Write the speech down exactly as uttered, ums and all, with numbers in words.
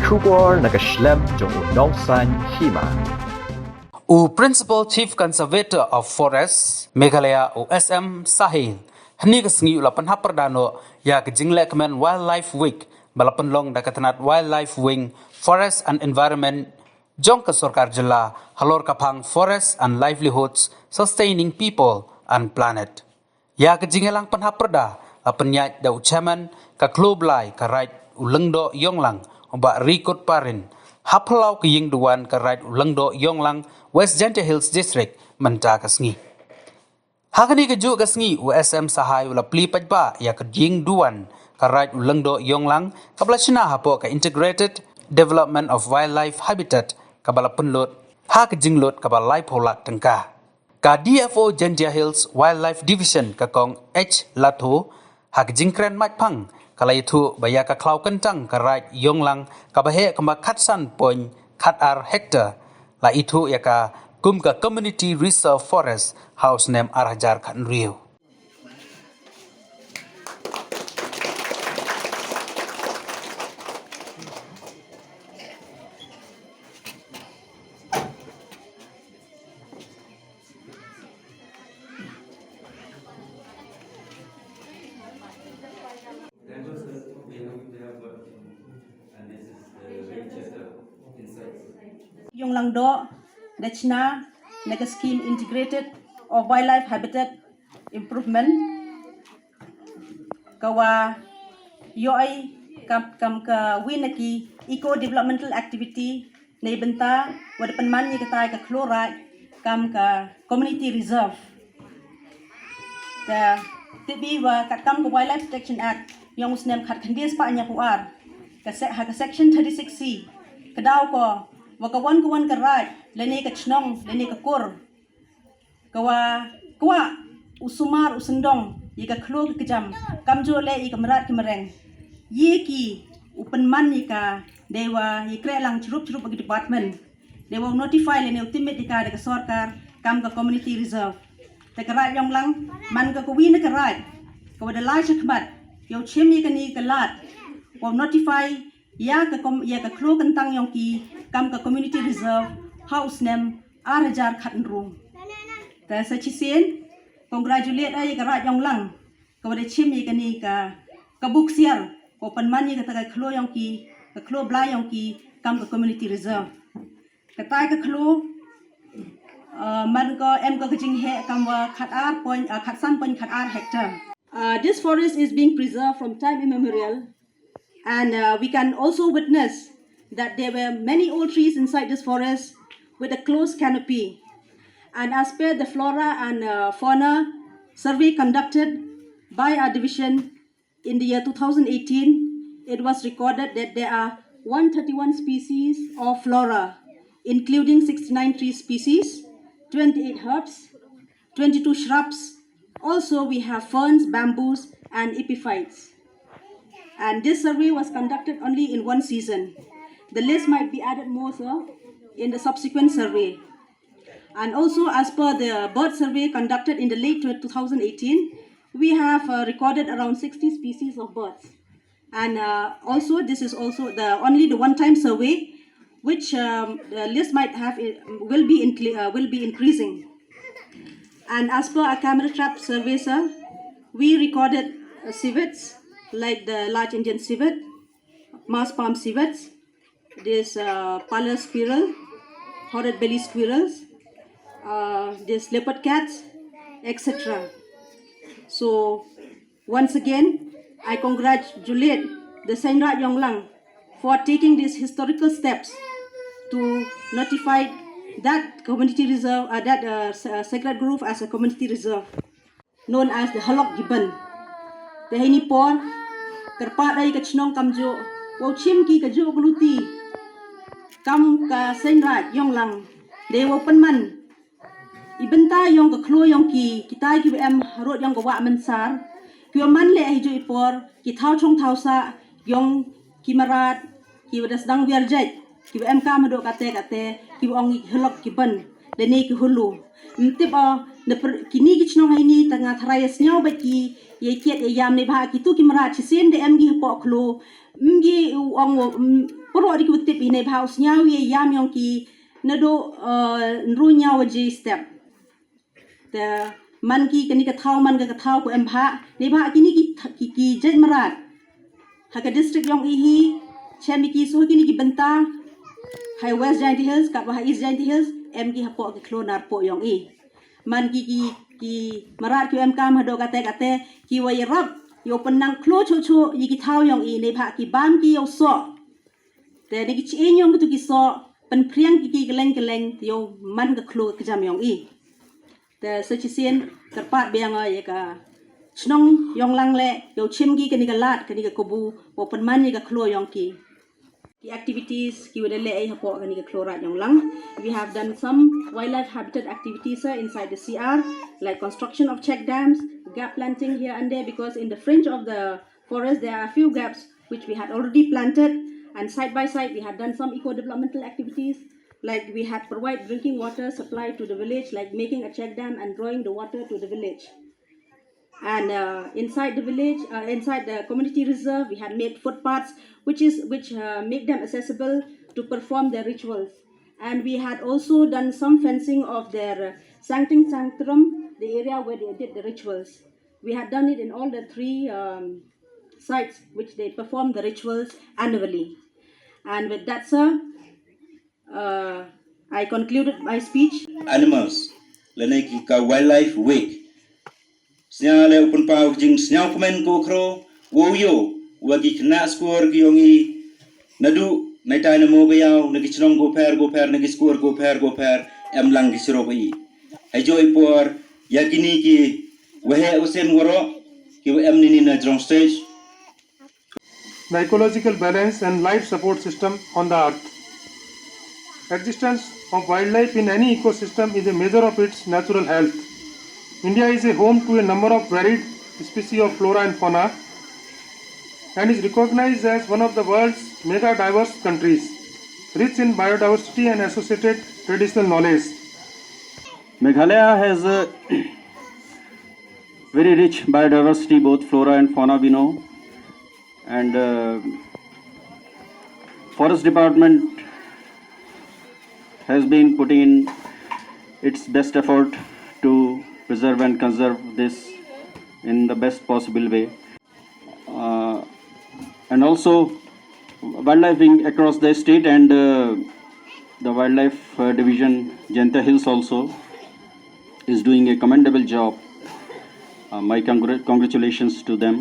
Khubor na ka shlem jong u Nongsaiñ Hima. U Principal Chief Conservator of Forest Meghalaya, u S M Sahil, hynne ka sngi u la pynhap pyrda noh ya ka jinglehkmen Wildlife Week ba la pynlong da ka tnat Wildlife Wing, Forest and Environment jong ka sorkar jylla halor ka phang Forests and Livelihoods, Sustaining People and Planet. Ya ka jingïalang pynhap pyrda la pynïaid da u Chairman ka Khloo Blai ka Raid u Lyngdoh Yonglang, u Bah Rikut Parin, ha phyllaw ka ïing duwan ka Raid u Lyngdoh Yonglang, West Jaintia Hills District, mynta ka sngi. Ha kani ka juh ka sngi, u S M Sahil u la plie paidbah ya ka ïing duwan ka Raid u Lyngdoh Yonglang, kaba la shna hapoh ka Integrated Development of Wildlife Habitat, kaba la pynlut ha ka jinglut kaba laiphew lak tyngka. Ka D F O Jaintia Hills Wildlife Division, ka Kong H Latho, ha ka jingkren maitphang ka la ïathuh ba ya ka khlaw kyntang ka Raid Yonglang, kaba heh kumba khatsan point khatar hectare, la ithuh ya ka kum ka Community Reserve Forest ha u snem ar hajar khatynriew. Yonglang Doh, da chna na ka scheme Integrated of Wildlife Habitat Improvement, ka wa yoh i kam, kam ka wi na ki eco developmental activity, neibynta wa da pynman ya ka tai ka khloo raid kam ka community reserve. Ka tip i wa katkam ka Wildlife Protection Act yong u snem khat khyndai spah hynñiaw phew ar, ka se-, ha ka section thirty-six C, ka daw ko wa ka wan ka wan ka raid, lane ka chnong, lane ka kur, ka wa, ka wa u sumar u syndong ya ka khloo ka kjam, kamjooh leh ya ka mrad ka mreng, ya ki u pynman ya ka, dei wa ya kreh lang chirup chirup wa ki department, dei wa u notify lane u tipmit ya ka da ka sorkar kam ka community reserve. Te ka Raid Yonglang man ka ka wi na ka raid ka wa da lai chakhmat ya u chim ya kani ka lad wa u notify ya ka kom-, ya ka khloo kyntang yong ki kam ka community reserve ha u snem ar hajar khatynru. Te sa chisien, congratulate ya ka Raid Yonglang ka wa da chim ya kani ka, ka buksiar ka wa pynman ya kata ka khloo yong ki, ka khloo blai yong ki kam ka community reserve. Ka tai ka khloo, uh, man ko em ko ka jingheh kam wa khatar point, uh, khatsan point khatar hectare. Uh, this forest is being preserved from time immemorial, and, uh, we can also witness that there were many old trees inside this forest with a closed canopy. And as per the flora and, uh, fauna survey conducted by our division, in the year two thousand eighteen, it was recorded that there are one thirty-one species of flora, including sixty-nine tree species, twenty-eight herbs, twenty-two shrubs. Also, we have ferns, bamboos, and epiphytes. And this survey was conducted only in one season. The list might be added more so in the subsequent survey. And also, as per the bird survey conducted in the late tw-, two thousand eighteen, we have, uh, recorded around sixty species of birds. And, uh, also, this is also the, only the one-time survey, which, um, the list might have, uh, will be incre-, uh, will be increasing. And as per our camera trap survey, sir, we recorded, uh, civets, like the large Indian civet, mask palm civets, this, uh, parlor squirrel, horrid belly squirrels, uh, this leopard cats, et cetera. So, once again, I congratulate the Seiñ Raij Yonglang for taking these historical steps to notify that community reserve, uh, that, uh, s-, uh, sacred grove as a community reserve known as the Halok Gibbon. Te heini por, kyrpad da i ka chnong kamjooh, wow chim ki ka jooh ka luti kam ka Seiñ Raij Yonglang, dei wow pynman i bynta yong ka khloo yong ki, kitai ki wa em harud yong ka wah Mynsar, ki wa man leh hi jooh i por ki thaw chong thaw sah yong ki mrad, ki wa da sdang wiar jait, ki wa em kam hadooh katte katte, ki wa ong i Halok Gibbon. da ne ki hulu. Ym tip o, na per-, kini ki chnong heini ta nga tharai ya sñiaw bait ki, ya kiad ya yam neibhah kitu ki mrad chisien da em ki hapoh khloo. Ym ki u ong u, ym, pyrwa di ki u tip i neibhah u sñiaw ya yam yong ki, nadooh, eh, ynru ñiaw waje step. Te man ki kani ka thaw, man ka, ka thaw ko em bha, neibhah kini ki th-, ki, ki jait mrad ha ka district yong i hi, chem i ki soo kini ki bynta, ha West Jaintia Hills, katwa ha East Jaintia Hills, em ki hapoh ki khloo narpoh yong i. Man ki, ki, ki mrad ki em kam hadooh kate kate, ki wa yarap yow pynnang khloo chooh chooh ya ki thaw yong i, neibhah ki bam ki yow soh. Te ni ki chi-iñ yong kitu ki soh, pynphriang ki ki kylleng kylleng, te yow man ka khloo ka jam yong i. Te sa chisien, kyrpad biang o ya ka chnong Yonglang le, yow chim ki kani ka lad, kani ka kabu, wow pynman ya ka khloo yong ki. Ki activities ki wa da leh i hapoh kani ka khloo raij Yonglang. We have done some wildlife habitat activities, uh, inside the C R, like construction of check dams, gap planting here and there, because in the fringe of the forest there are a few gaps which we had already planted, and side by side we had done some eco-developmental activities, like we had provide drinking water supply to the village, like making a check dam and drawing the water to the village. And, uh, inside the village, uh, inside the community reserve, we had made footpaths, which is, which, uh, make them accessible to perform their rituals. And we had also done some fencing of their, uh, Sangting Sangtrum, the area where they did the rituals. We had done it in all the three, um, sites which they perform the rituals annually. And with that, sir, uh, I concluded my speech. Animals, lane ki ka Wildlife Week. Sñiaw le u pynpaw ki jingsñiawkmen ko khro, wow yoh wa ki khynnah skur ki yong i, nadooh neitai namo ka yaw, na ki chnong ko pher ko pher, na ki skur ko pher ko pher, em lang ki chirup i. Hei jooh i por, ya kini ki waheh wasien waroh, ki wa em neini na jrong stage. The ecological balance and life support system on the earth. Existence of wildlife in any ecosystem is a measure of its natural health. India is a home to a number of varied species of flora and fauna and is recognized as one of the world's mega diverse countries, rich in biodiversity and associated traditional knowledge. Meghalaya has a very rich biodiversity, both flora and fauna, we know. And, uh, Forest Department has been putting in its best effort to preserve and conserve this in the best possible way. Uh, and also, wildlife being across the state and, uh, the wildlife, uh, division, Jaintia Hills also is doing a commendable job. Uh, my congr-, congratulations to them.